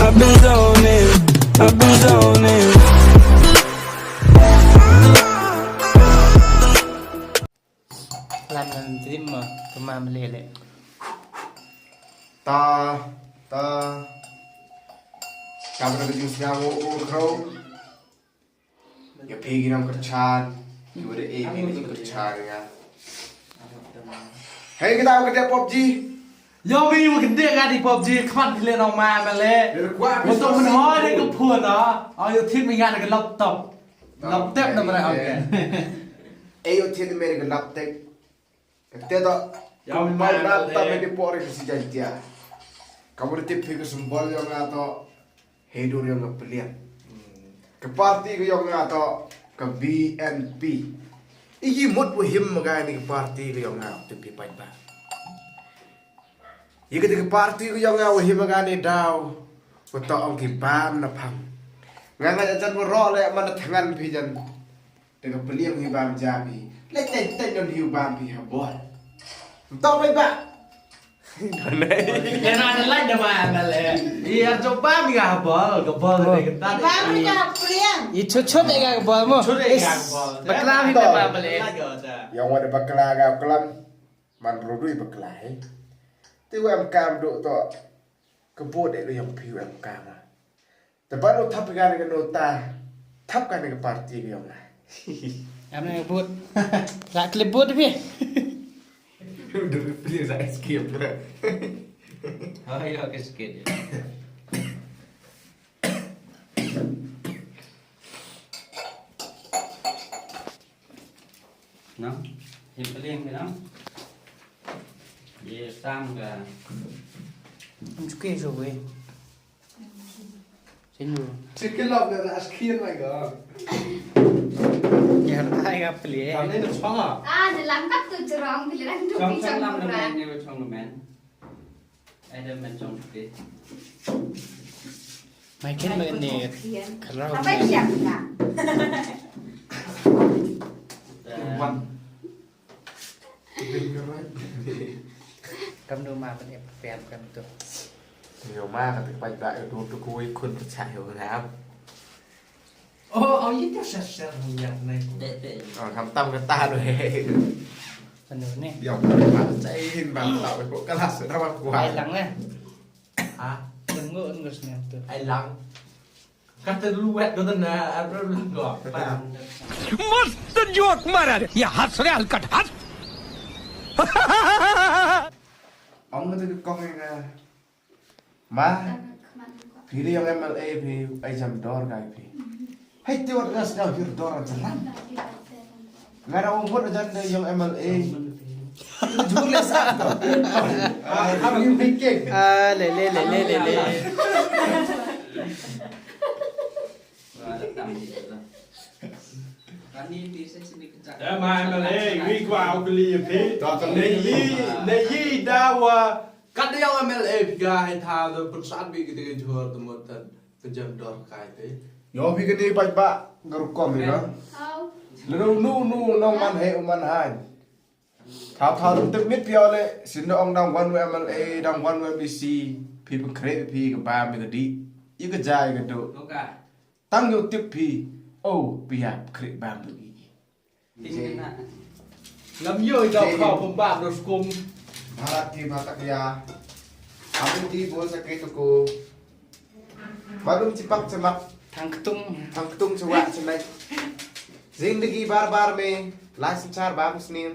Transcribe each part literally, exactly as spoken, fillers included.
I've been zoning, I've been zoning. Lam nan dream ma, kema mele le. Ta, ta. Kamera ka jingsngaw o o kro. Ïa phi ki nongkyrchan, ki wada e ki nongkyrchan nga. Hei kita ka dep PUBG. Yo mi wa kyndiah nga di PUBG, khmat phi leh nong ma ma leh. Wa tong man hoi de ka phone ah. Aw yo thit mi nga da ka laptop. Laptop na mara okay. Ei yo thit mi da ka laptop. Kate to. Kum pau laptop mi di por ka si Jaintia. Ka bor tip phi ka symbol yong nga to. Hei dur yong nga pelian. Ka party ka yong nga to ka B N P. Iji mut wa him ma ka ni ka party ka yong nga tip phi paidbah. Ïa kata ka party ka yong nga wa hi ma ka ni daw. Wa to ong ki bam na phang. Nga nga jan wa ro le man na thangan phi jan. Te ka peliang hi bam ja phi. Le te te don hi bam phi ha bor. Tong le ba. Kena na lai da ma na le. Ïa jo bam hi ha bor ka bor le ka ta. Bam hi ka peliang. I chut chut e ka bor mo. Chut e ka bor. Bakla hi da ma le. Yong wa da bakla ka klam. Man rudu i bakla hi. Ti wa em kam do to. Ka bor de lo yong phi wa em kam. Te ba no thap ka ne ka no ta thap ka ne ka party ka yong na. Am ne bud. Sa clip bud phi. Udah phi sa escape lah. Oh ya ke sikit. No. Yang paling no. Ye sam ka. Am chuke so we. Sinu. Chicken love na askian mai ga. Ya ai ga pli. Kane na chong ah. Ah, de lam kap tu chorong pli rang tu. Chong chong lam na men ni chong na men. Ai de men chong pli. Mai ken mai ni. Kalau apa siap na? Wan. Kam do ma ban ep pem kam to. Yo ma ka te pai ba yo do to ko i kun to cha yo ngam. Oh, oh, yi ta sa sa hum yam nai. Oh, kam tam ka ta do he. Anu ne. Yo ma cha in ba ta ko ka la sa da ba ko. Ai lang ne. Ha? Tengok ngus ne to. Ai lang. Kata luwet kata na, apa bilang kau? Pam. मस्त जोक मारा रे, ये हंस रे हलकट हंस. Ong kata ka kong ïa nga. Ma, phi dei yong M L A phi, ai jam dor kai phi. Hei te wat ngas dau hir dor jalan. Nga da ong bot ajan da yong M L A. Jur le sa to. Ah, I'm thinking. Ah, le le le le le le. Eh, ma M L A, wi kwa u kli phi. Ne yi, ne yi dawa. Kat da yong M L A phi ka hai tha da pun sat bi ki te jur da mut da jam dor kai phi. Yo phi ka ni bai ba ngarukom ïa ka. Lano nu nu nong man he u man han. Thaw thaw ruh tip mit phi ïa le, sien da ong dang wan u M L A, dang wan u M D C, phi pynkhreh phi ka bam ïa ka dih, ïa ka ja ïa ka duh. Tang ïoh tip phi, oh, phi ïa pynkhreh bam ïa ka dih. Ngam ïoh ïa ka khaw pynbam da skum. Bharat ki bhatak ïa. Amen ti bol sa ke tu ko. Malum chipak chamak. Thang ktung. Thang ktung chwa chnai. Zindagi bar bar mein lai sanchar bam snin.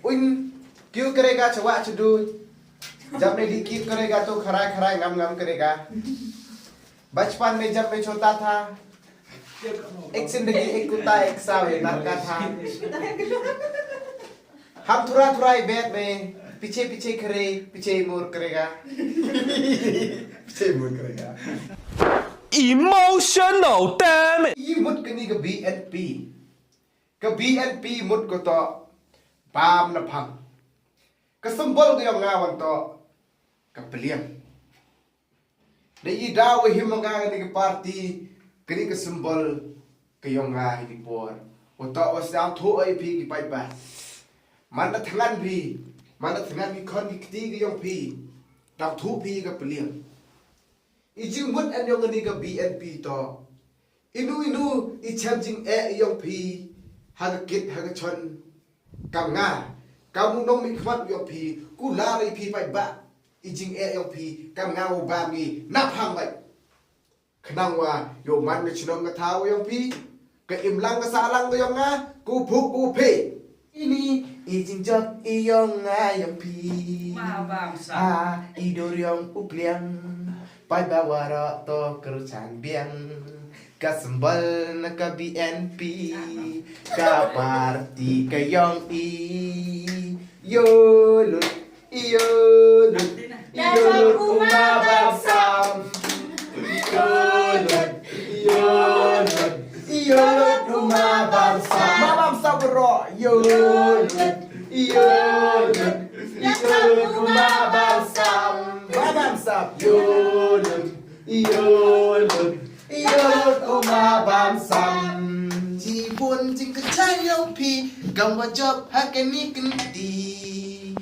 Uin kyu karega chwa chdu. Jab nahi kit karega to kharai kharai ngam ngam karega. बचपन में जब मैं छोटा था, एक जिंदगी एक कुत्ता एक साव है नरका था। हम थोड़ा थोड़ा ही बैठ में पीछे पीछे खड़े पीछे ही मुड़ करेगा। पीछे ही मुड़ करेगा। Emotional damn it. I mut kani ka B N P. Ka B N P mut ko to bam na phang. Ka symbol ka yong nga wan to ka peliang. Dei i daw wa him ma nga kane ka party, kane ka symbol ka yong nga ha ini por. Wa toh wa sdang thuh ïa phi ki paidbah. Man la thngan phi, man la thngan ki khon ki kti ka yong phi. Dang thuh phi ka pliang. I jingmut an yong kane ka B N P toh. Inu inu i chem jingeh yong phi ha ka kit ha ka chon. Kam nga, kam u nongmihkhmat yong phi, kular ïa phi paidbah. I jingeh yong phi kam nga u bam ngi na phang bait. Khnang wa ïoh man ka chnong ka thaw yong phi, ka imlang ka sahlang ka yong nga, ku phu ku phe. Ini i jingjop i yong nga yong phi. Ma bam sa. A i dur yong u pliang. Paidbah waroh to kyrchan biang. Ka symbol na ka B N P. Ka party ka yong i. Yo lut, yo lut, yo lut u ma bam sam. Yo lut, yo lut, yo lut u ma bam sam. Ma bam sam bro. Yo lut, yo lut, yo lut u ma bam sam. Ma bam sam. Yo lut, yo lut, yo lut u ma bam sam. Jibun jingkyrshan yong phi kam wa jop ha kane ka kynti.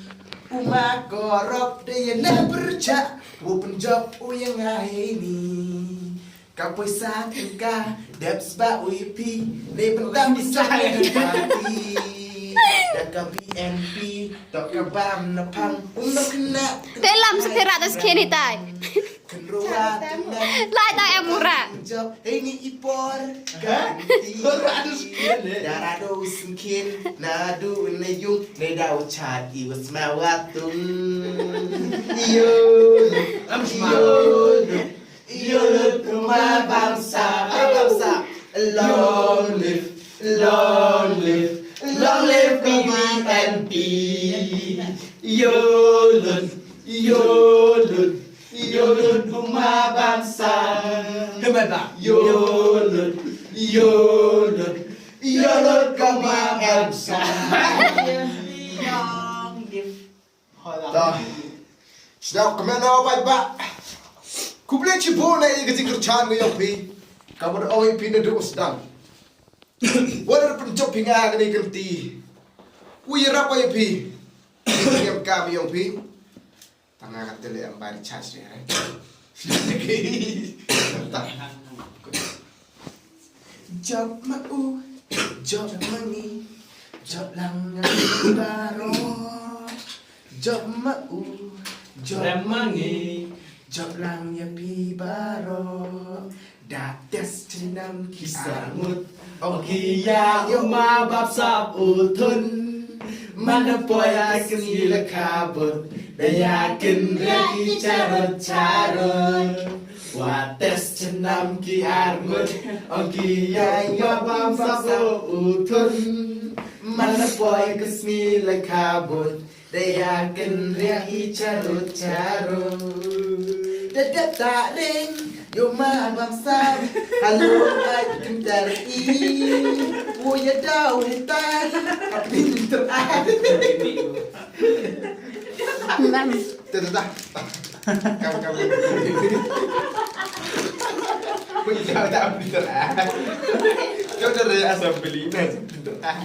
U ma korop de ïa na pyrcha u pynjop u ïa nga heini. Ka poisa ka dep sba u ïa phi ne pyntam pisa ïa phi. Da ka B N P to ka bam na phang um no kena. Te lam sa te rat da skeni tai. Lai ta em u rat. Jop heini i por. Dara do sngkhin na du na yung ne da u chat i was ma watung. Yo, am yo. Yo lut u ma bam sam, bam sam. Long live, long live, long live B N P. Yo lut, yo lut, yo lut u ma bam sam. Yo lut, yo lut, yo lut u ma bam sam. Long live. Ta. Sdang kmen na paidbah. Khublei shibun na i ka jingkyrshan ka yong phi. Ka ban ong i phi na du sdang. Wa da pynjop phi nga kane ka kynti. U ïarap ïa phi. Ngam kam yong phi. Tang nga ka tele am bai charge re. Jop ma u, jop ma ngi, jop lang ïa phi baroh. Jop ma u, jop ma ngi, jop lang ïa phi baroh. Da test chnam ki sarmut, ong ki ïa u ma bap sap u thun. Man da poi ka sngi la khabut, da ïa kin ria ki charut charut. Wa test chnam ki armut, ong ki ïa u ma bap sap u thun. Man da poi ka sngi la khabut, da ïa kin ria ki charut charut. Da dep ta ring, yo ma bam sam. Hello, ai kin tar i. Wo ya dau he tar. Apin ter ai. Nam. Ter ta. Kam kam. Wo ya dau apin ter ai. Kau dari asam beli nasi pinter ai.